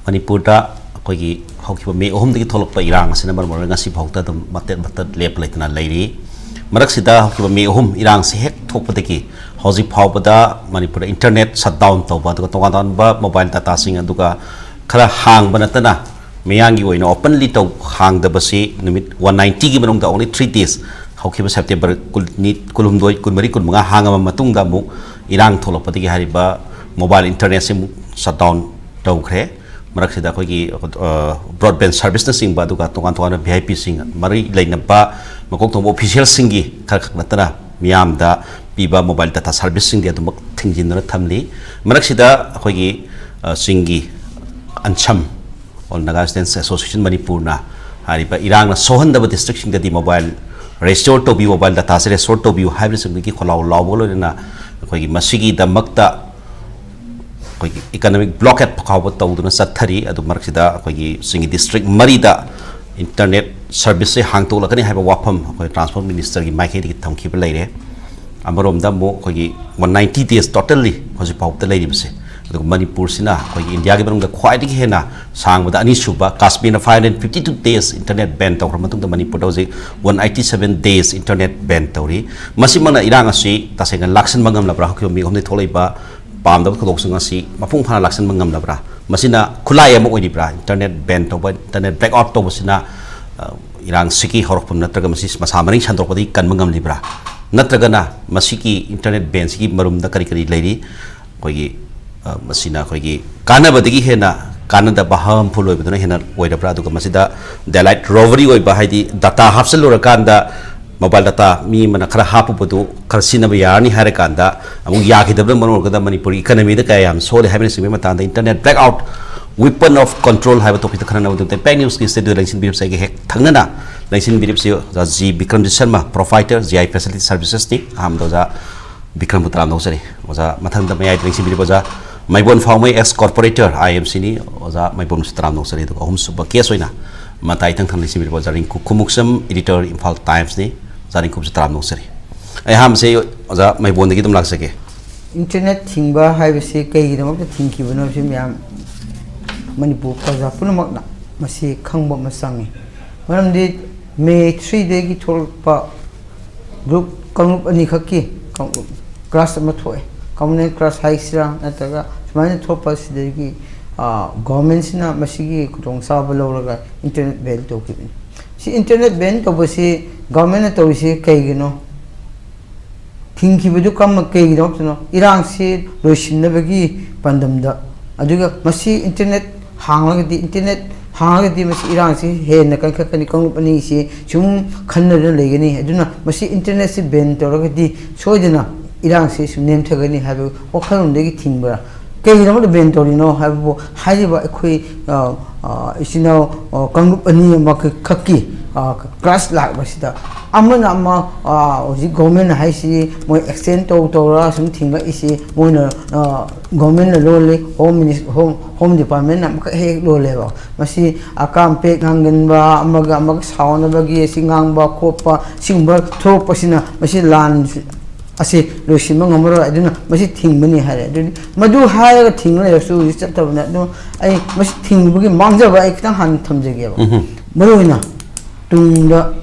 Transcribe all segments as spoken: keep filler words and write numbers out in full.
ꯃꯅꯤꯄꯨꯔꯗ ꯑꯩꯈꯣꯏꯒꯤ ꯍꯧꯈꯤꯕ ꯃꯦ ꯑꯍꯨꯝꯗꯒꯤ ꯊꯣꯛꯂꯛꯄ ꯏꯔꯥꯡ ꯑꯁꯤꯅ ꯃꯔꯝ ꯑꯣꯏꯔꯒ ꯉꯁꯤ ꯐꯥꯎꯗ ꯑꯗꯨꯝ ꯃꯇꯦꯠ ꯃꯇꯦꯠ ꯂꯦꯞꯄ ꯂꯩꯇꯅ ꯂꯩꯔꯤ꯫ ꯃꯔꯛꯁꯤꯗ ꯍꯧꯈꯤꯕ ꯃꯦ ꯑꯍꯨꯝ ꯏꯔꯥꯡꯁꯤ ꯍꯦꯛ ꯊꯣꯛꯄꯗꯒꯤ ꯍꯧꯖꯤꯛ ꯐꯥꯎꯕꯗ ꯃꯅꯤꯄꯨꯔꯗ internet shutdown ꯇꯧꯕ, ꯑꯗꯨꯒ ꯇꯣꯉꯥꯟ ꯇꯣꯉꯥꯟꯕ mobile dataꯁꯤꯡ ꯑꯗꯨꯒ ꯈꯔ ꯍꯥꯡꯕ ꯅꯠꯇꯅ ꯃꯤꯌꯥꯝꯒꯤ ꯑꯣꯏꯅ openly ꯇꯧ ꯍꯥꯡꯗꯕꯁꯤ ꯅꯨꯃꯤꯠ ꯋꯥꯟ ꯅꯥꯏꯟꯇꯤꯒꯤ ꯃꯅꯨꯡꯗ only three days, ꯍꯧꯈꯤꯕ September ꯀꯨꯟꯅꯤ, ꯀꯨꯟꯍꯨꯝꯗꯣꯏ, ꯀꯨꯟꯃꯔꯤ, ꯀꯨꯟꯃꯉꯥ ꯍꯥꯡꯉꯕ ꯃꯇꯨꯡꯗ ꯑꯃꯨꯛ ꯏꯔꯥꯡ ꯊꯣꯛꯂꯛꯄꯗꯒꯤ ꯍꯥꯏꯔꯤꯕ mobile internetꯁꯤ ꯑꯃꯨꯛ shutdown ꯇꯧꯈ꯭ꯔꯦ꯫ ꯃꯔꯛꯁꯤꯗ ꯑꯩꯈꯣꯏꯒꯤ broadband serviceꯅꯆꯤꯡꯕ, ꯑꯗꯨꯒ ꯇꯣꯉꯥꯟ ꯇꯣꯉꯥꯟꯕ VIPꯁꯤꯡ, ꯃꯔꯤ ꯂꯩꯅꯕ ꯃꯀꯣꯛ ꯊꯣꯡꯕ officialꯁꯤꯡꯒꯤ ꯈꯔ ꯈꯛ ꯅꯠꯇꯅ ꯃꯤꯌꯥꯝꯗ ꯄꯤꯕ mobile data serviceꯁꯤꯡꯗꯤ ꯑꯗꯨꯃꯛ ꯊꯤꯡꯖꯤꯟꯗꯨꯅ ꯊꯝꯂꯤ꯫ ꯃꯔꯛꯁꯤꯗ ꯑꯩꯈꯣꯏꯒꯤ, ꯑ, ꯆꯤꯡꯒꯤ ꯑꯟꯁꯝ, All Naga Students Association ꯃꯅꯤꯄꯨꯔꯅ ꯍꯥꯏꯔꯤꯕ ꯏꯔꯥꯡꯅ ꯁꯣꯛꯍꯟꯗꯕ districtꯁꯤꯡꯗꯗꯤ mobile restore ꯇꯧꯕꯤꯌꯨ, mobile dataꯁꯦ restore ꯇꯧꯕꯤꯌꯨ ꯍꯥꯏꯕꯅꯆꯤꯡꯕꯒꯤ ꯈꯣꯜꯂꯥꯎ ꯂꯥꯎꯕꯒ ꯂꯣꯏꯅꯅ ꯑꯩꯈꯣꯏꯒꯤ ꯃꯁꯤꯒꯤꯗꯃꯛꯇ ꯑꯩꯈꯣꯏꯒꯤ economic blockade ꯐꯥꯎꯕ ꯇꯧꯗꯨꯅ ꯆꯠꯊꯔꯤ꯫ ꯑꯗꯨ ꯃꯔꯛꯁꯤꯗ ꯑꯩꯈꯣꯏꯒꯤ ꯆꯤꯡꯒꯤ district ꯃꯔꯤꯗ internet serviceꯁꯦ ꯍꯥꯡꯗꯣꯛꯂꯛꯀꯅꯤ ꯍꯥꯏꯕ ꯋꯥꯐꯝ ꯑꯩꯈꯣꯏ transport ministerꯒꯤ ꯃꯥꯏꯀꯩꯗꯒꯤ ꯊꯝꯈꯤꯕ ꯂꯩꯔꯦ꯫ ꯑꯃꯔꯣꯝꯗ ꯑꯃꯨꯛ ꯑꯩꯈꯣꯏꯒꯤ one ninety days totally ꯍꯧꯖꯤꯛ ꯐꯥꯎꯕꯗ ꯂꯩꯔꯤꯕꯁꯦ, ꯑꯗꯨꯒ ꯃꯅꯤꯄꯨꯔꯁꯤꯅ ꯑꯩꯈꯣꯏꯒꯤ ꯏꯟꯗꯤꯌꯥꯒꯤ ꯃꯅꯨꯡꯗ ꯈ꯭ꯋꯥꯏꯗꯒꯤ ꯍꯦꯟꯅ ꯁꯥꯡꯕꯗ ꯑꯅꯤꯁꯨꯕ, ꯀꯥꯁꯃꯤꯔꯅ five hundred fifty two days internet ban ꯇꯧꯈ꯭ꯔ ꯃꯇꯨꯡꯗ ꯃꯅꯤꯄꯨꯔꯗ ꯍꯧꯖꯤꯛ one eighty seven days internet ban ꯇꯧꯔꯤ꯫ ꯃꯁꯤꯃꯛꯅ ꯏꯔꯥꯡ ꯑꯁꯤ ꯇꯁꯦꯡꯅ ꯂꯥꯛꯁꯤꯟꯕ ꯉꯝꯂꯕ꯭ꯔꯥ? ꯍꯧꯈꯤꯕ ꯃꯦ ꯑꯍꯨꯝꯗꯒꯤ ꯊꯣꯛꯂꯛꯏꯕ ꯄꯥꯝꯗꯕ ꯊꯧꯗꯣꯛꯁꯤꯡ ꯑꯁꯤ ꯃꯄꯨꯡ ꯐꯥꯅ ꯂꯥꯛꯁꯤꯟꯕ ꯉꯝꯂꯕ꯭ꯔꯥ? ꯃꯁꯤꯅ ꯈꯨꯠꯂꯥꯏ ꯑꯃ ꯑꯣꯏꯔꯤꯕ꯭ꯔꯥ? Internet ban ꯇꯧꯕ, internet blackout ꯇꯧꯕꯁꯤꯅ, ꯑ, ꯏꯔꯥꯡꯁꯤꯒꯤ ꯍꯧꯔꯛꯐꯝ ꯅꯠꯇ꯭ꯔꯒ ꯃꯁꯤ ꯃꯁꯥ ꯃꯔꯦꯡ ꯁꯟꯗꯣꯛꯄꯗꯒꯤ ꯀꯟꯕ ꯉꯝꯂꯤꯕ꯭ꯔꯥ? ꯅꯠꯇ꯭ꯔꯒꯅ ꯃꯁꯤꯒꯤ internet banꯁꯤꯒꯤ ꯃꯔꯨꯝꯗ ꯀꯔꯤ ꯀꯔꯤ ꯂꯩꯔꯤ? ꯑꯩꯈꯣꯏꯒꯤ, ꯑ, ꯃꯁꯤꯅ ꯑꯩꯈꯣꯏꯒꯤ ꯀꯥꯟꯅꯕꯗꯒꯤ ꯍꯦꯟꯅ ꯀꯥꯟꯅꯗꯕ, harmful ꯑꯣꯏꯕꯗꯨꯅ ꯍꯦꯟꯅ ꯑꯣꯏꯔꯕ꯭ꯔꯥ? ꯑꯗꯨꯒ ꯃꯁꯤꯗ daylight robbery ꯑꯣꯏꯕ, ꯍꯥꯏꯗꯤ data ꯍꯥꯞꯆꯤꯜꯂꯨꯔꯀꯥꯟꯗ mobile data ꯃꯤ ꯑꯃꯅ ꯈꯔ ꯍꯥꯞꯄꯨꯕꯗꯨ ꯈꯔ ꯁꯤꯖꯤꯟꯅꯕ ꯌꯥꯔꯅꯤ ꯍꯥꯏꯔꯀꯥꯟꯗ ꯑꯃꯨꯛ ꯌꯥꯈꯤꯗꯕꯅ ꯃꯔꯝ ꯑꯣꯏꯔꯒ ꯃꯅꯤꯄꯨꯔꯒꯤ economyꯗ ꯀꯌꯥ ꯌꯥꯝ ꯁꯣꯛꯍꯜꯂꯤ ꯍꯥꯏꯕꯅꯆꯤꯡꯕꯒꯤ ꯃꯇꯥꯡꯗ internet blackout, weapon of control ꯍꯥꯏꯕ topicꯇ ꯈꯟꯅꯅꯕ ꯇꯨꯡꯗ Impact Newsꯀꯤ studio ꯂꯦꯡꯁꯤꯟꯕꯤꯔꯤꯕꯁꯦ ꯑꯩꯒꯤ ꯍꯦꯛ ꯊꯪꯅꯅ ꯂꯦꯡꯁꯤꯟꯕꯤꯔꯤꯕꯁꯤ ꯑꯣꯖꯥ G Bikramjit Sharma, proprietor, G I Facility Servicesꯅꯤ꯫ ꯑꯍꯥꯟꯕꯗ ꯑꯣꯖꯥ ꯕꯤꯀ꯭ꯔꯝꯕꯨ ꯇꯔꯥꯝꯅ ꯑꯣꯛꯆꯔꯤ꯫ ꯑꯣꯖꯥ, ꯃꯊꯪꯗ ꯃꯌꯥꯏꯗ ꯂꯦꯡꯁꯤꯟꯕꯤꯔꯤꯕ ꯑꯣꯖꯥ ꯃꯥꯏꯕꯣꯟ ꯐꯥꯎꯃꯩ, ex corporator, I M Cꯅꯤ꯫ ꯑꯣꯖꯥ ꯃꯥꯏꯕꯣꯟꯕꯨꯁꯨ ꯇꯔꯥꯝꯅ ꯑꯣꯛꯆꯔꯤ꯫ ꯑꯗꯨꯒ ꯑꯍꯨꯝꯁꯨꯕ case ꯑꯣꯏꯅ ꯃꯇꯥꯏ ꯏꯊꯪ ꯊꯪꯅ ꯂꯦꯡꯁꯤꯟꯕꯤꯔꯤꯕ ꯑꯣꯖꯥ ꯔꯤꯡꯀꯨ ꯈꯨꯃꯨꯛꯁꯝ, editor, Imphal Timesꯅꯤ꯫ ꯑꯣꯖꯥ ꯔꯤꯡꯀꯨꯕꯨꯁꯨ ꯇꯔꯥꯝꯅ ꯑꯣꯛꯆꯔꯤ꯫ ꯑꯩ ꯑꯍꯥꯟꯕꯁꯦ ꯑꯣꯖꯥ ꯃꯥꯏꯕꯣꯟꯗꯒꯤ ꯑꯗꯨꯝ ꯂꯥꯛꯆꯒꯦ꯫ Internet ꯊꯤꯡꯕ ꯍꯥꯏꯕꯁꯤ ꯀꯩꯒꯤꯗꯃꯛꯇ ꯊꯤꯡꯈꯤꯕꯅꯣ ꯍꯥꯏꯕꯁꯤ ꯃꯌꯥꯝ ꯃꯅꯤꯄꯨꯔ ꯄ꯭ꯔꯖꯥ ꯄꯨꯝꯅꯃꯛꯅ ꯃꯁꯤ ꯈꯪꯕ ꯑꯃ ꯆꯪꯉꯤ꯫ ꯃꯔꯝꯗꯤ ꯃꯦ ꯊ꯭ꯔꯤꯗꯒꯤ ꯊꯣꯛꯂꯛꯄ ꯒ꯭ꯔꯨꯞ, ꯀꯥꯡꯂꯨꯞ ꯑꯅꯤꯈꯛꯀꯤ ꯀ꯭ꯂꯥꯁ ꯑꯃ ꯊꯣꯛꯑꯦ꯫ ꯀꯃꯟ ꯀ꯭ꯂꯥꯁ ꯍꯥꯏꯁꯤꯔꯥ, ꯅꯠꯇ꯭ꯔꯒ ꯁꯨꯃꯥꯏꯅ ꯊꯣꯛꯄ ꯑꯁꯤꯗꯒꯤ ꯒꯣꯔꯃꯦꯟꯁꯤꯅ ꯃꯁꯤꯒꯤ ꯈꯨꯗꯣꯡꯆꯥꯕ ꯂꯧꯔꯒ ꯏꯟꯇꯔꯅꯦꯠ ꯕꯦꯟ ꯇꯧꯈꯤꯕꯅꯤ꯫ ꯁꯤ ꯏꯟꯇꯔꯅꯦꯠ ꯕꯦꯟ ꯇꯧꯕꯁꯤ ꯒꯣꯔꯃꯦꯟꯅ ꯇꯧꯔꯤꯁꯤ ꯀꯩꯒꯤꯅꯣ? ꯊꯤꯡꯈꯤꯕꯗꯨ ꯀꯝꯃ ꯀꯩꯒꯤꯗꯃꯛꯇꯅꯣ? ꯏꯔꯥꯡꯁꯤ ꯂꯣꯏꯁꯤꯟꯅꯕꯒꯤ ꯄꯥꯟꯗꯝꯗ꯫ ꯑꯗꯨꯒ ꯃꯁꯤ ꯏꯟꯇꯔꯅꯦꯠ ꯍꯥꯡꯂꯒꯗꯤ, ꯏꯟꯇꯔꯅꯦꯠ ꯍꯥꯡꯂꯒꯗꯤ ꯃꯁꯤ ꯏꯔꯥꯡꯁꯤ ꯍꯦꯟꯅ ꯀꯟꯈꯠꯀꯅꯤ, ꯀꯥꯡꯂꯨꯞ ꯑꯅꯤꯁꯤ ꯁꯨꯝ ꯈꯟꯅꯗꯨꯅ ꯂꯩꯒꯅꯤ꯫ ꯑꯗꯨꯅ ꯃꯁꯤ ꯏꯟꯇꯔꯅꯦꯠꯁꯤ ꯕꯦꯟ ꯇꯧꯔꯒꯗꯤ ꯁꯣꯏꯗꯅ ꯏꯔꯥꯡꯁꯤ ꯁꯨꯝ ꯅꯦꯝꯊꯒꯅꯤ ꯍꯥꯏꯕ ꯋꯥꯈꯜꯂꯣꯟꯗꯒꯤ ꯊꯤꯡꯕ꯭ꯔꯥ? ꯀꯩꯒꯤꯗꯃꯛꯇ ꯕꯦꯟ ꯇꯧꯔꯤꯅꯣ ꯍꯥꯏꯕꯕꯨ, ꯍꯥꯏꯔꯤꯕ ꯑꯩꯈꯣꯏ, ꯑ, ꯑ, ꯏꯆꯤꯟ ꯏꯅꯥꯎ, ꯑ, ꯀꯥꯡꯂꯨꯞ ꯑꯅꯤ ꯑꯃꯈꯛꯀꯤ, ꯑ, ꯀ꯭ꯂꯥꯁ ꯂꯥꯛꯄꯁꯤꯗ ꯑꯃꯅ ꯑꯃ, ꯑ, ꯍꯧꯖꯤꯛ ꯒꯣꯔꯃꯦꯟꯅ ꯍꯥꯏꯁꯤ ꯃꯣꯏ ꯑꯦꯛꯁꯇꯦꯟ ꯇꯧ ꯇꯧꯔ ꯁꯨꯝ ꯊꯤꯡꯉꯛꯏꯁꯤ ꯃꯣꯏꯅ, ꯑ, ꯒꯣꯔꯃꯦꯟꯅ ꯂꯣꯜꯂꯤ, ꯍꯣꯝ ꯃꯤꯅꯤꯁ-, ꯍꯣꯝ, ꯍꯣꯝ ꯗꯤꯄꯥꯔꯠꯃꯦꯟꯅ ꯑꯃꯈꯛ ꯍꯦꯛ ꯂꯣꯜꯂꯦꯕ꯫ ꯃꯁꯤ ꯑꯀꯥꯝ ꯄꯦꯛ ꯉꯥꯡꯒꯟꯕ, ꯑꯃꯒ ꯑꯃꯒ ꯁꯥꯎꯅꯕꯒꯤ ꯑꯁꯤ ꯉꯥꯡꯕ ꯈꯣꯠꯄ, ꯁꯤꯒꯨꯝꯕ ꯊꯣꯛꯂꯛꯄꯁꯤꯅ ꯃꯁꯤ ꯂꯥꯟ ꯑꯁꯤ ꯂꯣꯏꯁꯤꯟꯕ ꯉꯝꯃꯔꯣꯏ, ꯑꯗꯨꯅ ꯃꯁꯤ ꯊꯤꯡꯕꯅꯤ ꯍꯥꯏꯔꯦ꯫ ꯑꯗꯨꯗꯤ ꯃꯗꯨ ꯍꯥꯏꯔꯒ ꯊꯤꯡꯉ ꯂꯩꯔꯁꯨ ꯍꯧꯖꯤꯛ ꯆꯠꯇꯕꯅ, ꯑꯗꯨ ꯑꯩ ꯃꯁꯤ ꯊꯤꯡꯕꯒꯤ ꯃꯥꯡꯖꯕ ꯑꯩ ꯈꯤꯇꯪ ꯍꯥꯟꯅ ꯊꯝꯖꯒꯦꯕ꯫ ꯎꯝꯍꯨꯝ꯫ ꯃꯔꯨꯑꯣꯏꯅ ꯇꯨꯡꯗ,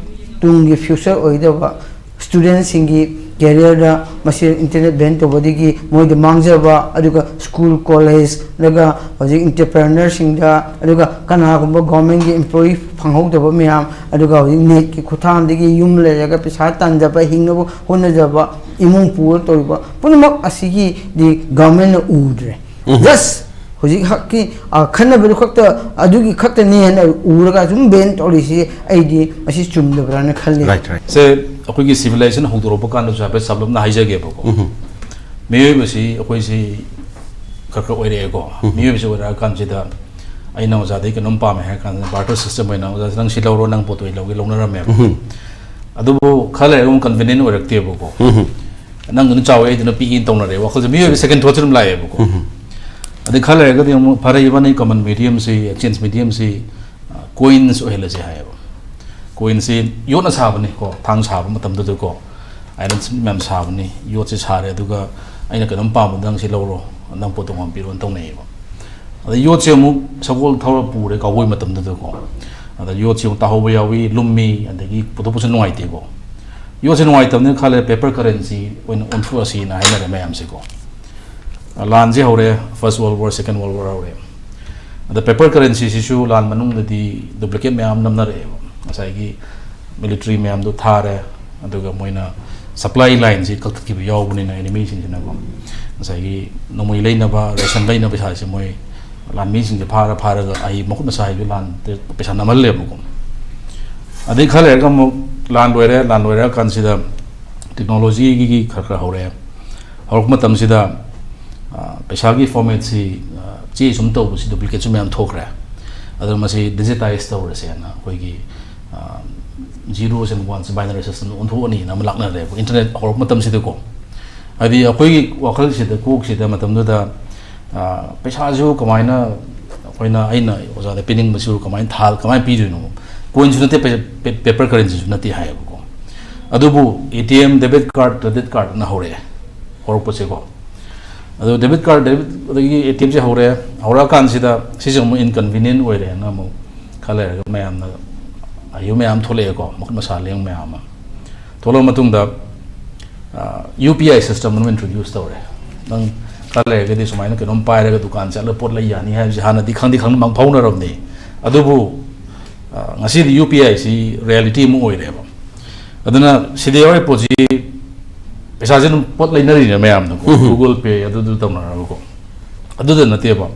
ꯇꯨꯡꯒꯤ ꯐ꯭ꯌꯨꯆꯔ ꯑꯣꯏꯒꯗꯕ ꯁ꯭ꯇꯨꯗꯦꯟꯁꯤꯡꯒꯤ ꯀꯦꯔꯤꯌꯔꯗ ꯃꯁꯤ ꯏꯟꯇꯔꯅꯦꯠ ꯕꯦꯟ ꯇꯧꯕꯗꯒꯤ ꯃꯣꯏꯗ ꯃꯥꯡꯖꯕ, ꯑꯗꯨꯒ ꯁ꯭ꯀꯨꯜ, ꯀꯣꯂꯦꯖ, ꯑꯗꯨꯒ ꯍꯧꯖꯤꯛ ꯏꯟꯇꯔꯄ꯭ꯔꯦꯅꯔꯁꯤꯡꯗ, ꯑꯗꯨꯒ ꯀꯅꯥꯒꯨꯝꯕ ꯒꯣꯔꯃꯦꯟꯒꯤ ꯏꯝꯄ꯭ꯂꯣꯌꯤ ꯐꯪꯍꯧꯗꯕ ꯃꯌꯥꯝ, ꯑꯗꯨꯒ ꯍꯧꯖꯤꯛ ꯅꯦꯠꯀꯤ ꯈꯨꯠꯊꯥꯡꯗꯒꯤ ꯌꯨꯝ ꯂꯩꯔꯒ ꯄꯩꯁꯥ ꯇꯥꯟꯖꯕ, ꯍꯤꯡꯅꯕ ꯍꯣꯠꯅꯖꯕ, ꯏꯃꯨꯡ ꯄꯨꯔ ꯇꯧꯔꯤꯕ ꯄꯨꯝꯅꯃꯛ ꯑꯁꯤꯒꯤꯗꯤ ꯒꯣꯔꯃꯦꯟꯅ ꯎꯗ꯭ꯔꯦ꯫ ꯎꯝ꯫ ꯖꯁ ꯍꯧꯖꯤꯛ ꯍꯛꯀꯤ, ꯑ, ꯈꯟꯅꯕꯗꯨ ꯈꯛꯇ, ꯑꯗꯨꯒꯤ ꯈꯛꯇꯅꯦꯅ ꯎꯔꯒ ꯁꯨꯝ ꯕꯦꯟ ꯇꯧꯔꯤꯁꯤ ꯑꯩꯗꯤ ꯃꯁꯤ ꯆꯨꯝꯗꯕ꯭ꯔꯥꯅ ꯈꯜꯂꯤ꯫ Right, right. ꯁꯦ, ꯑꯩꯈꯣꯏꯒꯤ ꯁꯤꯚꯤꯂꯥꯏꯖꯦꯁꯟ ꯍꯧꯗꯣꯔꯛꯄ ꯀꯥꯟꯗꯁꯨ ꯍꯥꯏꯐꯦꯠ ꯁꯝꯂꯞꯅ ꯍꯥꯏꯖꯒꯦꯕꯀꯣ꯫ ꯎꯝ꯫ ꯃꯤꯑꯣꯏꯕꯁꯤ ꯑꯩꯈꯣꯏꯁꯤ ꯈꯔ ꯈꯔ ꯑꯣꯏꯔꯛꯑꯦꯀꯣ꯫ ꯎꯝ꯫ ꯃꯤꯑꯣꯏꯕꯁꯤ ꯑꯣꯏꯔꯛꯑꯀꯥꯟꯁꯤꯗ ꯑꯩꯅ ꯑꯣꯖꯥꯗꯒꯤ ꯀꯩꯅꯣꯝ ꯄꯥꯝꯃꯦ ꯍꯥꯏꯔ ꯀꯥꯟꯗ ꯕꯥꯔꯇꯔ ꯁꯤꯁꯇꯦꯝ ꯑꯣꯏꯅ, "ꯑꯣꯖꯥ, ꯅꯪ ꯁꯤ ꯂꯧꯔꯣ, ꯅꯪ ꯄꯣꯠꯇꯣ ꯑꯩ ꯂꯧꯒꯦ", ꯂꯧꯅꯔꯝꯃꯦꯕ꯫ ꯎꯝ꯫ ꯑꯗꯨꯕꯨ ꯈꯔ ꯂꯩꯔꯒ ꯑꯃꯨꯛ ꯀꯟꯚꯤꯅꯤꯌꯦꯟ ꯑꯣꯏꯔꯛꯇꯦꯕꯀꯣ꯫ ꯎꯝ꯫ "ꯅꯪꯗꯨꯅ ꯆꯥꯎꯋꯦ, ꯑꯩꯗꯨꯅ ꯄꯤꯛꯏ" ꯇꯧꯅꯔꯦ꯫ ꯋꯥꯈꯜꯁꯦ, ꯃꯤꯑꯣꯏꯕ ꯁꯦꯀꯦꯟ ꯊꯣꯠꯁꯤ ꯑꯗꯨꯝ ꯂꯥꯛꯑꯦꯕꯀꯣ꯫ ꯎꯝ꯫ ꯑꯗꯩ ꯈꯔ ꯂꯩꯔꯒꯗꯤ ꯑꯃꯨꯛ, "ꯐꯔꯦ, ꯏꯕꯥꯅꯤ ꯀꯃꯟ ꯃꯤꯗꯤꯌꯝꯁꯤ, ꯑꯦꯛꯁꯆꯦꯟꯖ ꯃꯤꯗꯤꯌꯝꯁꯤ, ꯑ, ꯀꯣꯏꯟꯁ ꯑꯣꯏꯍꯜꯂꯁꯦ" ꯍꯥꯏꯌꯦꯕ꯫ ꯀꯣꯏꯟꯁꯤ ꯌꯣꯠꯅ ꯁꯥꯕꯅꯤꯀꯣ, ꯊꯥꯡ ꯁꯥꯕ ꯃꯇꯝꯗꯨꯗꯀꯣ꯫ ꯑꯥꯏꯔꯟ ꯃꯌꯥꯝ ꯁꯥꯕꯅꯤ, ꯌꯣꯠꯁꯦ ꯁꯥꯔꯦ, ꯑꯗꯨꯒ ꯑꯩꯅ ꯀꯩꯅꯣꯝ ꯄꯥꯝꯕꯗ ꯅꯪ ꯁꯤ ꯂꯧꯔꯣ, ꯅꯪ ꯄꯣꯠꯇꯣ ꯇꯣꯉꯥꯟ ꯄꯤꯔꯣꯅ ꯇꯧꯅꯩꯌꯦꯕ꯫ ꯑꯗ ꯌꯣꯠꯁꯦ ꯑꯃꯨꯛ ꯁꯒꯣꯜ ꯊꯧꯔ ꯄꯨꯔꯦ cowboy ꯃꯇꯝꯗꯨꯗꯀꯣ꯫ ꯑꯗ ꯌꯣꯠꯁꯦ ꯑꯃꯨꯛ ꯇꯥꯍꯧꯕ ꯌꯥꯎꯏ, ꯂꯨꯝꯃꯤ, ꯑꯗꯒꯤ ꯄꯨꯊꯣꯛꯄꯁꯨ ꯅꯨꯡꯉꯥꯏꯇꯦꯀꯣ꯫ ꯌꯣꯠꯁꯦ ꯅꯨꯡꯉꯥꯏꯇꯕꯅꯤꯅ ꯈꯜꯂꯦ paper currency ꯑꯣꯏꯅ ꯑꯣꯟꯊꯣꯛꯑꯁꯤꯅ ꯍꯥꯏꯅꯔꯦ ꯃꯌꯥꯝꯁꯦꯀꯣ꯫ ꯂꯥꯟꯁꯦ ꯍꯧꯔꯦ, First World War, Second World War ꯍꯧꯔꯦ꯫ ꯑꯗ paper currency ꯁꯤꯁꯨ ꯂꯥꯟ ꯃꯅꯨꯡꯗꯗꯤ duplicate ꯃꯌꯥꯝ ꯅꯝꯅꯔꯛꯑꯦꯕ꯫ ꯉꯁꯥꯏꯒꯤ military ꯃꯌꯥꯝꯗꯣ ꯊꯥꯔꯦ, ꯑꯗꯨꯒ ꯃꯣꯏꯅ supply line ꯁꯤ ꯀꯛꯊꯠꯈꯤꯕ ꯌꯥꯎꯕꯅꯤꯅ enemy ꯁꯤꯡꯁꯤꯅꯀꯣ, ꯉꯁꯥꯏꯒꯤ ꯅꯣꯡꯃꯩ ꯂꯩꯅꯕ, ration ꯂꯩꯅꯕ ꯄꯩꯁꯥꯁꯦ ꯃꯣꯏ ꯂꯥꯟꯃꯤꯁꯤꯡꯁꯦ ꯐꯥꯔ ꯐꯥꯔꯒ ꯑꯩ ꯃꯈꯨꯠ ꯃꯁꯥ ꯍꯥꯏꯕ ꯂꯥꯟ ꯄꯩꯁꯥ ꯅꯝꯍꯜꯂꯦꯕꯀꯣ꯫ ꯑꯗꯩ ꯈꯔ ꯂꯩꯔꯒ ꯑꯃꯨꯛ ꯂꯥꯟ ꯂꯣꯏꯔꯦ, ꯂꯥꯟ ꯂꯣꯏꯔꯀꯥꯟꯁꯤꯗ technology ꯒꯤ ꯈꯔ ꯈꯔ ꯍꯧꯔꯛꯑꯦ꯫ ꯍꯧꯔꯛꯄ ꯃꯇꯝꯁꯤꯗ, ꯑ, ꯄꯩꯁꯥꯒꯤ format ꯁꯤ, ꯑ, ꯆꯦ ꯁꯨꯝ ꯇꯧꯕꯁꯤ duplicate ꯁꯨ ꯃꯌꯥꯝ ꯊꯣꯛꯈ꯭ꯔꯦ꯫ ꯑꯗꯨꯅ ꯃꯁꯤ digitize ꯇꯧꯔꯁꯦꯅ ꯑꯩꯈꯣꯏꯒꯤ, ꯑ, zeros and ones binary system ꯗ ꯑꯣꯟꯊꯣꯛꯑꯅꯤꯅ ꯑꯃ ꯂꯥꯛꯅꯔꯦꯕ internet ꯍꯧꯔꯛꯄ ꯃꯇꯝꯁꯤꯗꯀꯣ꯫ ꯍꯥꯏꯗꯤ ꯑꯩꯈꯣꯏꯒꯤ ꯋꯥꯈꯜꯁꯤꯗ, ꯀꯣꯛꯁꯤꯗ ꯃꯇꯝꯗꯨꯗ, ꯑ, ꯄꯩꯁꯥꯁꯨ ꯀꯃꯥꯏꯅ ꯑꯩꯈꯣꯏꯅ, ꯑꯩꯅ ꯑꯣꯖꯥꯗ ꯄꯤꯅꯤꯡꯕꯁꯤꯕꯨ ꯀꯃꯥꯏꯅ ꯊꯥ-, ꯀꯃꯥꯏꯅ ꯄꯤꯗꯣꯏꯅꯣ? Coin ꯁꯨ ꯅꯠꯇꯦ, ꯄꯩꯁꯥ, ꯄꯦ-, paper currency ꯁꯨ ꯅꯠꯇꯦ ꯍꯥꯏꯌꯦꯕꯀꯣ꯫ ꯑꯗꯨꯕꯨ A T M, debit card, credit card ꯅ ꯍꯧꯔꯛꯑꯦ, ꯍꯧꯔꯛꯄꯁꯦꯀꯣ꯫ ꯑꯗꯣ debit card, debit, ꯑꯗꯒꯤ A T M ꯁꯦ ꯍꯧꯔꯦ꯫ ꯍꯧꯔꯛꯑꯀꯥꯟꯁꯤꯗ ꯁꯤꯁꯦ ꯑꯃꯨꯛ inconvenient ꯑꯣꯏꯔꯦꯅ ꯑꯃꯨꯛ ꯈꯔ ꯂꯩꯔꯒ ꯃꯌꯥꯝꯅ, ꯑꯍꯩꯕ ꯃꯌꯥꯝ ꯊꯣꯛꯂꯛꯑꯦꯀꯣ, ꯃꯈꯨꯠ ꯃꯁꯥ ꯂꯦꯡꯕ ꯃꯌꯥꯝ ꯑꯃ꯫ ꯊꯣꯛꯂꯛꯑ ꯃꯇꯨꯡꯗ, ꯑ, U P I system ꯑꯃ introduce ꯇꯧꯔꯦ꯫ ꯅꯪ ꯈꯔ ꯂꯩꯔꯒꯗꯤ ꯁꯨꯃꯥꯏꯅ ꯀꯩꯅꯣꯝ ꯄꯥꯏꯔꯒ ꯗꯨꯀꯥꯟ ꯆꯠꯂꯒ ꯄꯣꯠ ꯂꯩ ꯌꯥꯅꯤ ꯍꯥꯏꯕꯁꯤ ꯍꯥꯟꯅꯗꯤ ꯈꯪꯗꯤ ꯈꯪ-, ꯃꯥꯡꯐꯥꯎꯅꯔꯕꯅꯤ꯫ ꯑꯗꯨꯕꯨ, ꯑ, ꯉꯁꯤꯗꯤ U P I ꯁꯤ reality ꯑꯃ ꯑꯣꯏꯔꯦꯕ꯫ ꯑꯗꯨꯅ ꯁꯤꯗ ꯌꯥꯎꯔꯤ ꯄꯣꯠꯁꯤ ꯄꯩꯁꯥꯁꯦ ꯑꯗꯨꯝ ꯄꯣꯠ ꯂꯩꯅꯔꯤꯅꯦ ꯃꯌꯥꯝꯅꯀꯣ꯫ ꯎꯝ꯫ Google Pay ꯑꯗꯨꯗꯨ ꯇꯧꯅꯔꯒꯀꯣ꯫ ꯑꯗꯨꯗ ꯅꯠꯇꯦꯕ꯫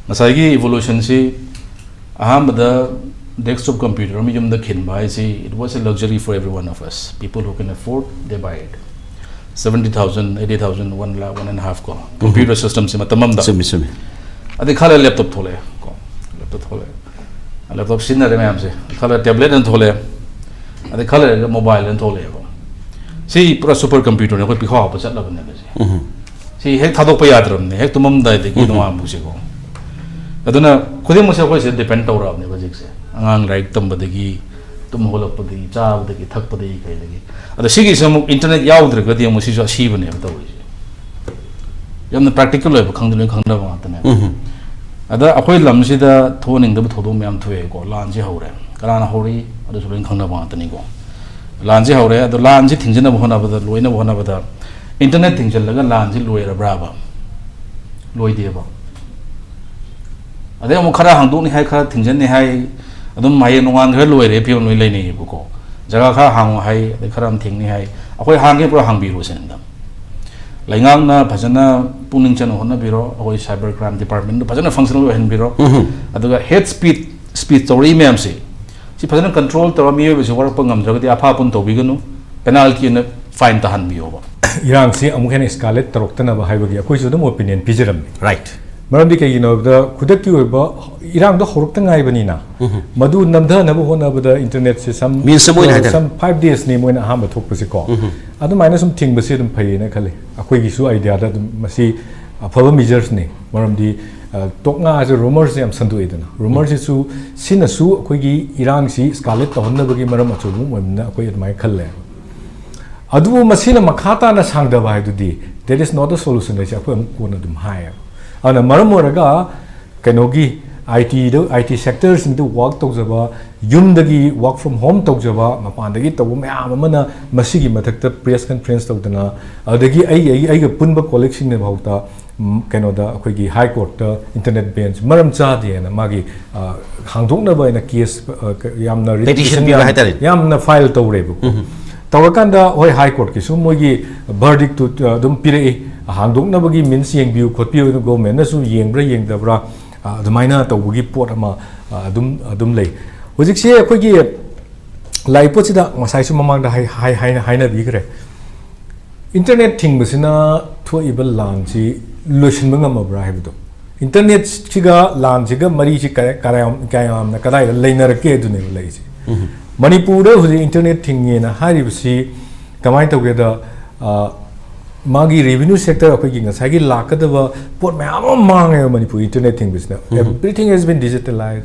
ꯉꯁꯥꯏꯒꯤ evolution ꯁꯤ ꯑꯍꯥꯟꯕꯗ desktop computer ꯑꯃ ꯌꯨꯝꯗ ꯈꯤꯟꯕ ꯍꯥꯏꯁꯤ, it was a luxury for every one of us. People who can afford, they buy it. Seventy thousand, eighty thousand, one lakh, one and a half ꯀꯣ꯫ Computer system ꯁꯤ ꯃꯇꯝ ꯑꯃꯗ꯫ ꯆꯨꯝꯃꯤ, ꯆꯨꯝꯃꯤ꯫ ꯑꯗꯩ ꯈꯔ ꯂꯩꯔ laptop ꯊꯣꯛꯂꯛꯑꯦ ꯀꯣ꯫ Laptop ꯊꯣꯛꯂꯛꯑꯦ꯫ Laptop ꯁꯤꯖꯤꯟꯅꯔꯦ ꯃꯌꯥꯝꯁꯦ꯫ ꯈꯔ ꯂꯩꯔ tablet ꯑꯅ ꯊꯣꯛꯂꯛꯑꯦ꯫ ꯑꯗꯩ ꯈꯔ ꯂꯩꯔꯒ mobile ꯑꯅ ꯊꯣꯛꯂꯛꯑꯦꯕ꯫ ꯁꯤ ꯄꯨꯔꯥ super computer ꯅꯦ, ꯑꯩꯈꯣꯏ ꯄꯤꯈꯥꯎ ꯍꯥꯞꯄ ꯆꯠꯂꯕꯅꯦꯕ ꯁꯤ꯫ ꯎꯝ꯫ ꯁꯤ ꯍꯦꯛ ꯊꯥꯗꯣꯛꯄ ꯌꯥꯗ꯭ꯔꯕꯅꯦ, ꯍꯦꯛ ꯇꯨꯝꯃꯝꯗꯥꯏꯗꯒꯤ ꯎꯝ꯫ ꯅꯣꯡꯉꯥꯟꯕꯁꯦꯀꯣ꯫ ꯑꯗꯨꯅ ꯈꯨꯗꯤꯡꯃꯛꯁꯦ ꯑꯩꯈꯣꯏ ꯁꯤꯗ depend ꯇꯧꯔꯛꯑꯕꯅꯦꯕ ꯍꯧꯖꯤꯛꯁꯦ꯫ ꯑꯉꯥꯡ ꯂꯥꯏꯔꯤꯛ ꯇꯝꯕꯗꯒꯤ, ꯇꯨꯝ ꯍꯧꯒꯠꯂꯛꯄꯗꯒꯤ, ꯆꯥꯕꯗꯒꯤ, ꯊꯛꯄꯗꯒꯤ, ꯀꯩꯗꯒꯤ꯫ ꯑꯗ ꯁꯤꯒꯤꯁꯦ ꯑꯃꯨꯛ internet ꯌꯥꯎꯗ꯭ꯔꯒꯗꯤ ꯑꯃꯨꯛ ꯁꯤꯁꯨ ꯑꯁꯤꯕꯅꯦꯕ ꯇꯧꯔꯤꯁꯦ꯫ ꯌꯥꯝꯅ practical ꯑꯣꯏꯕ, ꯈꯪꯗ ꯂꯣꯏ ꯈꯪꯅꯕ ꯉꯥꯛꯇꯅꯦꯕ꯫ ꯎꯝ꯫ ꯑꯗ ꯑꯩꯈꯣꯏ ꯂꯝꯁꯤꯗ ꯊꯣꯛꯍꯟꯅꯤꯡꯗꯕ ꯊꯧꯗꯣꯛ ꯃꯌꯥꯝ ꯊꯣꯛꯑꯦꯀꯣ꯫ ꯂꯥꯟꯁꯤ ꯍꯧꯔꯦ, ꯀꯅꯥꯅ ꯍꯧꯔꯤ ꯑꯗꯨꯁꯨ ꯂꯣꯏꯅ ꯈꯪꯅꯕ ꯉꯥꯛꯇꯅꯤꯀꯣ꯫ ꯂꯥꯟꯁꯤ ꯍꯧꯔꯦ, ꯑꯗꯣ ꯂꯥꯟꯁꯤ ꯊꯤꯡꯖꯤꯟꯅꯕ ꯍꯣꯠꯅꯕꯗ, ꯂꯣꯏꯅꯕ ꯍꯣꯠꯅꯕꯗ ꯏꯟꯇꯔꯅꯦꯠ ꯊꯤꯡꯖꯤꯜꯂꯒ ꯂꯥꯟꯁꯤ ꯂꯣꯏꯔꯕ꯭ꯔꯥꯕ? ꯂꯣꯏꯗꯦꯕ꯫ ꯑꯗꯩ ꯑꯃꯨꯛ ꯈꯔ ꯍꯥꯡꯗꯣꯛꯅꯤ ꯍꯥꯏ, ꯈꯔ ꯊꯤꯡꯖꯤꯟꯅꯤ ꯍꯥꯏ, ꯑꯗꯨꯝ ꯍꯌꯦꯡ ꯅꯣꯡꯉꯥꯟꯈ꯭ꯔ ꯂꯣꯏꯔꯦ ꯐꯤꯕꯝ ꯂꯣꯏ ꯂꯩꯅꯩꯌꯦꯕꯀꯣ꯫ ꯖꯒꯥ ꯈꯔ ꯍꯥꯡꯉꯨ ꯍꯥꯏ, ꯑꯗꯩ ꯈꯔ ꯑꯃ ꯊꯤꯡꯅꯤ ꯍꯥꯏ, ꯑꯩꯈꯣꯏ ꯍꯥꯡꯒꯦ ꯄꯨꯔꯥ ꯍꯥꯡꯕꯤꯔꯣ ꯁꯤꯅꯤꯗ꯫ ꯂꯩꯉꯥꯛꯅ ꯐꯖꯅ ꯄꯨꯛꯅꯤꯡ ꯆꯪꯅ ꯍꯣꯠꯅꯕꯤꯔꯣ, ꯑꯩꯈꯣꯏ cyber crime department ꯗꯨ ꯐꯖꯅ functional ꯑꯣꯏꯍꯟꯕꯤꯔꯣ꯫ ꯑꯗꯨꯒ hate speech, speech ꯇꯧꯔꯛꯏ ꯃꯌꯥꯝꯁꯦ, ꯁꯤ ꯐꯖꯅ control ꯇꯧꯔ ꯃꯤꯑꯣꯏꯕꯁꯤ ꯋꯥꯔꯛꯄ ꯉꯝꯗ꯭ꯔꯒꯗꯤ ꯑꯐꯥ ꯑꯄꯨꯟ ꯇꯧꯕꯤꯒꯅꯨ, penalty ꯑꯣꯏꯅ fine ꯇꯥꯍꯟꯕꯤꯌꯣꯕ꯫ ꯏꯔꯥꯡꯁꯤ ꯑꯃꯨꯛ ꯍꯦꯟꯅ escalate ꯇꯧꯔꯛꯇꯅꯕ ꯍꯥꯏꯕꯒꯤ ꯑꯩꯈꯣꯏꯁꯨ ꯑꯗꯨꯝ opinion ꯄꯤꯖꯔꯝꯃꯤ꯫ Right. ꯃꯔꯝꯗꯤ ꯀꯩꯒꯤꯅꯣ ꯍꯥꯏꯕꯗ ꯈꯨꯗꯛꯀꯤ ꯑꯣꯏꯕ ꯏꯔꯥꯡꯗꯣ ꯍꯧꯔꯛꯇ ꯉꯥꯏꯕꯅꯤꯅ, ꯃꯗꯨ ꯅꯝꯊꯅꯕ ꯍꯣꯠꯅꯕꯗ internetꯁꯦ some Means ꯑꯃ ꯑꯣꯏꯅ ꯍꯥꯏꯇꯥꯔꯦ꯫ Some five days ꯅꯤ ꯃꯣꯏꯅ ꯑꯍꯥꯟꯕ ꯊꯣꯛꯄꯁꯤꯀꯣ꯫ ꯑꯗꯨꯃꯥꯏꯅ ꯁꯨꯝ ꯊꯤꯡꯕꯁꯤ ꯑꯗꯨꯝ ꯐꯩꯌꯦꯅ ꯈꯜꯂꯤ꯫ ꯑꯩꯈꯣꯏꯒꯤꯁꯨ ideaꯗ ꯑꯗꯨꯝ ꯃꯁꯤ ꯑꯐꯕ measures ꯅꯤ꯫ ꯃꯔꯝꯗꯤ ꯑ, ꯇꯣꯛꯅꯥꯁꯦ, rumorꯁꯦ ꯌꯥꯝ ꯁꯟꯗꯣꯛꯑꯦꯗꯅ, rumorꯁꯤꯁꯨ ꯁꯤꯅꯁꯨ ꯑꯩꯈꯣꯏꯒꯤ ꯏꯔꯥꯡꯁꯤ escalate ꯇꯧꯍꯟꯅꯕꯒꯤ ꯃꯔꯝ ꯑꯆꯧꯕ ꯑꯃ ꯑꯣꯏꯕꯅꯤꯅ ꯑꯩꯈꯣꯏ ꯑꯗꯨꯃꯥꯏꯅ ꯈꯜꯂꯦ꯫ ꯑꯗꯨꯕꯨ ꯃꯁꯤꯅ ꯃꯈꯥ ꯇꯥꯅ ꯁꯥꯡꯗꯕ ꯍꯥꯏꯗꯨꯗꯤ that is not a solution ꯍꯥꯏꯁꯦ ꯑꯩꯈꯣꯏ ꯑꯃꯨꯛ ꯀꯣꯟꯅ ꯑꯗꯨꯝ ꯍꯥꯏꯌꯦꯕ꯫ ꯑꯗꯨꯅ ꯃꯔꯝ ꯑꯣꯏꯔꯒ ꯀꯩꯅꯣꯒꯤ I Tꯗ, I T sectorꯁꯤꯡꯗ work ꯇꯧꯖꯕ, ꯌꯨꯝꯗꯒꯤ work from home ꯇꯧꯖꯕ, ꯃꯄꯥꯟꯗꯒꯤ ꯇꯧꯕ ꯃꯌꯥꯝ ꯑꯃꯅ ꯃꯁꯤꯒꯤ ꯃꯊꯛꯇ press conference ꯇꯧꯗꯅ, ꯑꯗꯒꯤ ꯑꯩ, ꯑꯩ, ꯑꯩꯒ ꯄꯨꯟꯕ colleagueꯁꯤꯡꯅ ꯐꯥꯎꯗ ꯎꯝ, ꯀꯩꯅꯣꯗ ꯑꯩꯈꯣꯏꯒꯤ High Courtꯇ internet ban ꯃꯔꯝ ꯆꯥꯗꯦꯅ ꯃꯥꯒꯤ, ꯑ, ꯍꯥꯡꯗꯣꯛꯅꯕ ꯍꯥꯏꯅ case, ꯑ, ꯀ-, ꯌꯥꯝꯅ writ Petition petition ꯄꯤꯕ ꯌꯥꯝ-, ꯍꯥꯏꯇꯥꯔꯦ꯫ ꯌꯥꯝꯅ file ꯇꯧꯔꯦꯕꯀꯣ꯫ ꯇꯧꯔꯀꯥꯟꯗ ꯍꯣꯏ, High Courtꯀꯤꯁꯨ ꯃꯣꯏꯒꯤ verdictꯇꯨ, ꯑ, ꯑꯗꯨꯝ ꯄꯤꯔꯛꯏ, ꯍꯥꯡꯗꯣꯛꯅꯕꯒꯤ means ꯌꯦꯡꯕꯤꯌꯨ ꯈꯣꯠꯄꯤꯌꯨ, governmentꯅꯁꯨ ꯌꯦꯡꯕ꯭ꯔꯥ ꯌꯦꯡꯗꯕ꯭ꯔꯥ, ꯑ, ꯑꯗꯨꯃꯥꯏꯅ ꯇꯧꯕꯒꯤ ꯄꯣꯠ ꯑꯃ, ꯑ, ꯑꯗꯨꯝ, ꯑꯗꯨꯝ ꯂꯩ꯫ ꯍꯧꯖꯤꯛꯁꯦ ꯑꯩꯈꯣꯏꯒꯤ ꯂꯥꯛꯏ ꯄꯣꯠꯁꯤꯗ ꯉꯁꯥꯏꯁꯨ ꯃꯃꯥꯡꯗ ꯍꯥꯏ-, ꯍꯥꯏ-, ꯍꯥꯏꯅ-, ꯍꯥꯏꯅꯕꯤꯈ꯭ꯔꯦ꯫ Internet ꯊꯤꯡꯕꯁꯤꯅ ꯊꯣꯛꯏꯕ ꯂꯥꯟꯁꯤ ꯂꯣꯏꯁꯤꯟꯕ ꯉꯝꯃꯕ꯭ꯔꯥ ꯍꯥꯏꯕꯗꯣ꯫ Internetꯁꯤꯒ ꯂꯥꯟꯁꯤꯒ ꯃꯔꯤꯁꯤ ꯀꯌꯥ-, ꯀꯌꯥꯝ-, ꯀꯌꯥꯝꯅ ꯀꯗꯥꯏꯗ ꯂꯩꯅꯔꯛꯀꯦ ꯑꯗꯨꯅꯦꯕ ꯂꯩꯔꯤꯁꯦ꯫ ꯃꯅꯤꯄꯨꯔꯗ ꯍꯧꯖꯤꯛ internet ꯊꯤꯡꯉꯦꯅ ꯍꯥꯏꯔꯤꯕꯁꯤ ꯀꯃꯥꯏꯅ ꯇꯧꯒꯦꯗ, ꯑ, ꯃꯥꯒꯤ revenue sector, ꯑꯩꯈꯣꯏꯒꯤ ꯉꯁꯥꯏꯒꯤ ꯂꯥꯛꯀꯗꯕ ꯄꯣꯠ ꯃꯌꯥꯝ ꯑꯃ ꯃꯥꯡꯉꯦꯕ Manipur internet ꯊꯤꯡꯕꯁꯤꯅ꯫ Everything has been digitalized.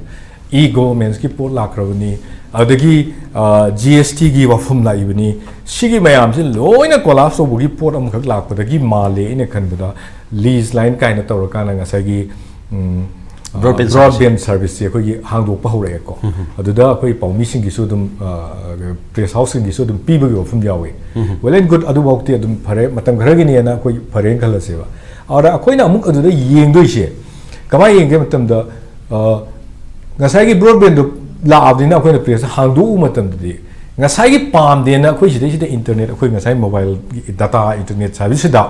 E-governmentsꯀꯤ ꯄꯣꯠ ꯂꯥꯛꯈ꯭ꯔꯕꯅꯤ, ꯑꯗꯒꯤ, ꯑ, G S Tꯒꯤ ꯋꯥꯐꯝ ꯂꯥꯛꯏꯕꯅꯤ꯫ ꯁꯤꯒꯤ ꯃꯌꯥꯝꯁꯤ ꯂꯣꯏꯅ collapse ꯇꯧꯕꯒꯤ ꯄꯣꯠ ꯑꯃꯈꯛ ꯂꯥꯛꯄꯗꯒꯤ ꯃꯥꯜꯂꯦ ꯑꯩꯅ ꯈꯟꯕꯗ, lease line ꯀꯥꯏꯅ ꯇꯧꯔꯀꯥꯟꯗ ꯉꯁꯥꯏꯒꯤ, ꯎꯝ, Broadband broadband service ꯁꯦ ꯑꯩꯈꯣꯏꯒꯤ ꯍꯥꯡꯗꯣꯛꯄ ꯍꯧꯔꯛꯑꯦꯀꯣ꯫ ꯑꯗꯨꯗ ꯑꯩꯈꯣꯏ ꯄꯥꯎꯃꯤꯁꯤꯡꯒꯤꯁꯨ ꯑꯗꯨꯝ, press house ꯁꯤꯡꯒꯤꯁꯨ ꯑꯗꯨꯝ ꯄꯤꯕꯒꯤ ꯋꯥꯐꯝ ꯌꯥꯎꯋꯤ꯫ Well and good, ꯑꯗꯨꯐꯥꯎꯗꯤ ꯑꯗꯨꯝ ꯐꯔꯦ, ꯃꯇꯝ ꯈꯔꯒꯤꯅꯦꯅ ꯑꯩꯈꯣꯏ ꯐꯔꯦꯅ ꯈꯜꯂꯁꯦꯕ꯫ ꯑꯗ ꯑꯩꯈꯣꯏꯅ ꯑꯃꯨꯛ ꯑꯗꯨꯗ ꯌꯦꯡꯗꯣꯏꯁꯦ ꯀꯃꯥꯏꯅ ꯌꯦꯡꯒꯦ ꯃꯇꯝꯗ, ꯑ, ꯉꯁꯥꯏꯒꯤ broadband ꯗꯣ ꯂꯥꯛꯑꯕꯅꯤꯅ ꯑꯩꯈꯣꯏꯅ press ꯍꯥꯡꯗꯣꯛꯎꯕ ꯃꯇꯝꯗꯗꯤ, ꯉꯁꯥꯏꯒꯤ ꯄꯥꯝꯗꯦꯅ ꯑꯩꯈꯣꯏ ꯁꯤꯗꯩꯁꯤꯗ internet, ꯑꯩꯈꯣꯏ ꯉꯁꯥꯏ mobile ꯒꯤ data, internet service ꯁꯤꯗ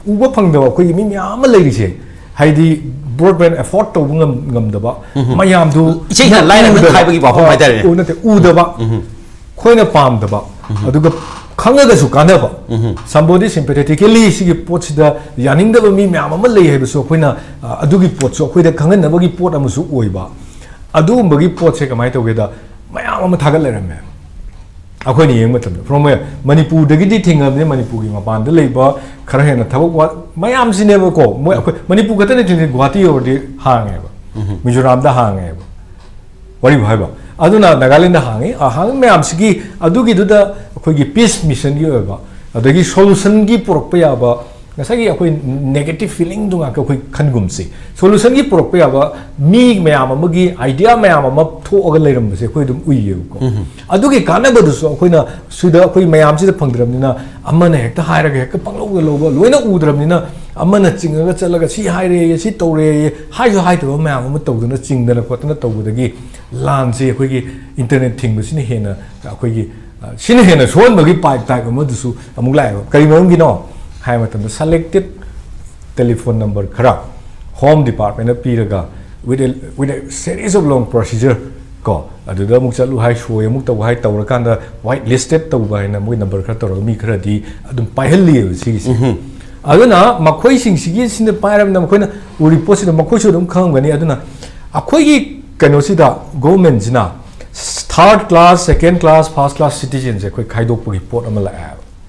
ꯎꯕ ꯐꯪꯗꯕ ꯑꯩꯈꯣꯏꯒꯤ ꯃꯤ ꯃꯌꯥꯝ ꯑꯃ ꯂꯩꯔꯤꯁꯦ, ꯍꯥꯏꯗꯤ broadband afford ꯇꯧꯕ ꯉꯝ-, ꯉꯝꯗꯕ ꯃꯌꯥꯝꯗꯨ ꯏꯁꯩ ꯁꯛꯅ ꯂꯥꯏꯔꯕꯅ ꯎꯗꯕ, ꯈꯥꯏꯕꯒꯤ ꯋꯥꯐꯝ ꯑ, ꯍꯥꯏꯇꯥꯔꯦ꯫ ꯎ-, ꯅꯠꯇꯦ, ꯎꯗꯕ, ꯑꯩꯈꯣꯏꯅ ꯄꯥꯝꯗꯕ, ꯑꯗꯨꯒ ꯈꯪꯉꯒꯁꯨ ꯀꯥꯟꯅꯕ, somebody sympathetically ꯁꯤꯒꯤ ꯄꯣꯠꯁꯤꯗ ꯌꯥꯅꯤꯡꯗꯕ ꯃꯤ ꯃꯌꯥꯝ ꯑꯃ ꯂꯩ ꯍꯥꯏꯕꯁꯨ ꯑꯩꯈꯣꯏꯅ, ꯑ, ꯑꯗꯨꯒꯤ ꯄꯣꯠꯁꯨ ꯑꯩꯈꯣꯏꯗ ꯈꯪꯍꯟꯅꯕꯒꯤ ꯄꯣꯠ ꯑꯃꯁꯨ ꯑꯣꯏꯕ꯫ ꯑꯗꯨꯒꯨꯝꯕꯒꯤ ꯄꯣꯠꯁꯦ ꯀꯃꯥꯏꯅ ꯇꯧꯒꯦꯗ, ꯃꯌꯥꯝ ꯑꯃ ꯊꯥꯒꯠꯂꯩꯔꯝꯃꯦ꯫ ꯑꯩꯈꯣꯏꯅ ꯌꯦꯡꯕ ꯃꯇꯝꯗ from where? ꯃꯅꯤꯄꯨꯔꯗꯒꯤꯗꯤ ꯊꯦꯡꯅꯕꯅꯤ, ꯃꯅꯤꯄꯨꯔꯒꯤ ꯃꯄꯥꯟꯗ ꯂꯩꯕ ꯈꯔ ꯍꯦꯟꯅ ꯊꯕꯛ ꯋꯥ-, ꯃꯌꯥꯝꯁꯤꯅꯦꯕꯀꯣ꯫ ꯃꯣꯏ ꯑꯩꯈꯣꯏ ꯃꯅꯤꯄꯨꯔ ꯈꯛꯇ ꯅꯠꯇꯦ, ꯒꯨꯍꯥꯇꯤ ꯌꯧꯔꯗꯤ ꯍꯥꯡꯉꯦꯕ, ꯃꯤꯖꯣꯔꯥꯝꯗ ꯍꯥꯡꯉꯦꯕ, ꯋꯥꯔꯤꯕꯨ ꯍꯥꯏꯕ꯫ ꯑꯗꯨꯅ ꯅꯥꯒꯥꯂꯦꯟꯗ ꯍꯥꯡꯉꯤ꯫ ꯑ, ꯍꯥꯡꯉꯤ ꯃꯌꯥꯝꯁꯤꯒꯤ, ꯑꯗꯨꯒꯤꯗꯨꯗ ꯑꯩꯈꯣꯏꯒꯤ peace mission ꯒꯤ ꯑꯣꯏꯕ, ꯑꯗꯒꯤ solution ꯒꯤ ꯄꯨꯔꯛꯄ ꯌꯥꯕ, ꯉꯁꯥꯏꯒꯤ ꯑꯩꯈꯣꯏ negative feeling ꯗꯨ ꯉꯥꯛꯇ ꯑꯩꯈꯣꯏ ꯈꯟꯒꯨꯝꯁꯤ꯫ Solution ꯒꯤ ꯄꯨꯔꯛꯄ ꯌꯥꯕ ꯃꯤ ꯃꯌꯥꯝ ꯑꯃꯒꯤ idea ꯃꯌꯥꯝ ꯑꯃ ꯊꯣꯛꯑꯒ ꯂꯩꯔꯝꯕꯁꯦ ꯑꯩꯈꯣꯏ ꯑꯗꯨꯝ ꯎꯏꯌꯦꯕꯀꯣ꯫ ꯑꯗꯨꯒꯤ ꯀꯥꯟꯅꯕꯗꯨꯁꯨ ꯑꯩꯈꯣꯏꯅ ꯁꯤꯗ ꯑꯩꯈꯣꯏ ꯃꯌꯥꯝꯁꯤꯗ ꯐꯪꯗ꯭ꯔꯕꯅꯤꯅ, ꯑꯃꯅ ꯍꯦꯛꯇ ꯍꯥꯏꯔꯒ ꯍꯦꯛꯇ ꯄꯪꯂꯧꯗ ꯂꯧꯕ, ꯂꯣꯏꯅ ꯎꯗ꯭ꯔꯕꯅꯤꯅ, ꯑꯃꯅ ꯆꯤꯡꯉꯒ ꯆꯠꯂꯒ ꯁꯤ ꯍꯥꯏꯔꯦꯌꯦ, ꯁꯤ ꯇꯧꯔꯦꯌꯦ, ꯍꯥꯏꯁꯨ ꯍꯥꯏꯗꯕ ꯃꯌꯥꯝ ꯑꯃ ꯇꯧꯗꯅ, ꯆꯤꯡꯗꯅ ꯈꯣꯠꯇꯅ ꯇꯧꯕꯗꯒꯤ ꯂꯥꯟꯁꯦ ꯑꯩꯈꯣꯏꯒꯤ internet ꯊꯤꯡꯕꯁꯤꯅ ꯍꯦꯟꯅ ꯑꯩꯈꯣꯏꯒꯤ, ꯑ, ꯁꯤꯅ ꯍꯦꯟꯅ ꯁꯣꯛꯍꯟꯕꯒꯤ ꯄꯥꯏ type ꯑꯃꯗꯨꯁꯨ ꯑꯃꯨꯛ ꯂꯥꯛꯑꯦꯕ꯫ ꯀꯔꯤ ꯃꯔꯝꯒꯤꯅꯣ ꯍꯥꯏꯕ ꯃꯇꯝꯗ, selected telephone number ꯈꯔ Home Department ꯅ ꯄꯤꯔꯒ, with a, with a series of long procedure ꯀꯣ, ꯑꯗꯨꯗ ꯑꯃꯨꯛ ꯆꯠꯂꯨ ꯍꯥꯏ, ꯁꯣꯏ ꯑꯃꯨꯛ ꯇꯧ ꯍꯥꯏ, ꯇꯧꯔꯀꯥꯟꯗ white listed ꯇꯧꯕ ꯍꯥꯏꯅ ꯃꯣꯏ number ꯈꯔ ꯇꯧꯔꯒ ꯃꯤ ꯈꯔꯗꯤ ꯑꯗꯨꯝ ꯄꯥꯏꯍꯜꯂꯤꯑꯕ ꯁꯤꯒꯤꯁꯦ꯫ ꯑꯗꯨꯅ ꯃꯈꯣꯏꯁꯤꯡꯁꯤꯒꯤꯁꯤꯅ ꯄꯥꯏꯔꯕꯅꯤꯅ ꯃꯈꯣꯏꯅ ꯎꯔꯤ ꯄꯣꯠꯁꯤꯗ ꯃꯈꯣꯏꯁꯨ ꯑꯗꯨꯝ ꯈꯪꯉꯝꯒꯅꯤ꯫ ꯑꯗꯨꯅ ꯑꯩꯈꯣꯏꯒꯤ ꯀꯩꯅꯣꯁꯤꯗ, government ꯁꯤꯅ third class, second class, first class citizen ꯁꯦ ꯑꯩꯈꯣꯏ ꯈꯥꯏꯗꯣꯛꯄꯒꯤ ꯄꯣꯠ ꯑꯃ ꯂꯥꯛꯑꯦꯕ꯫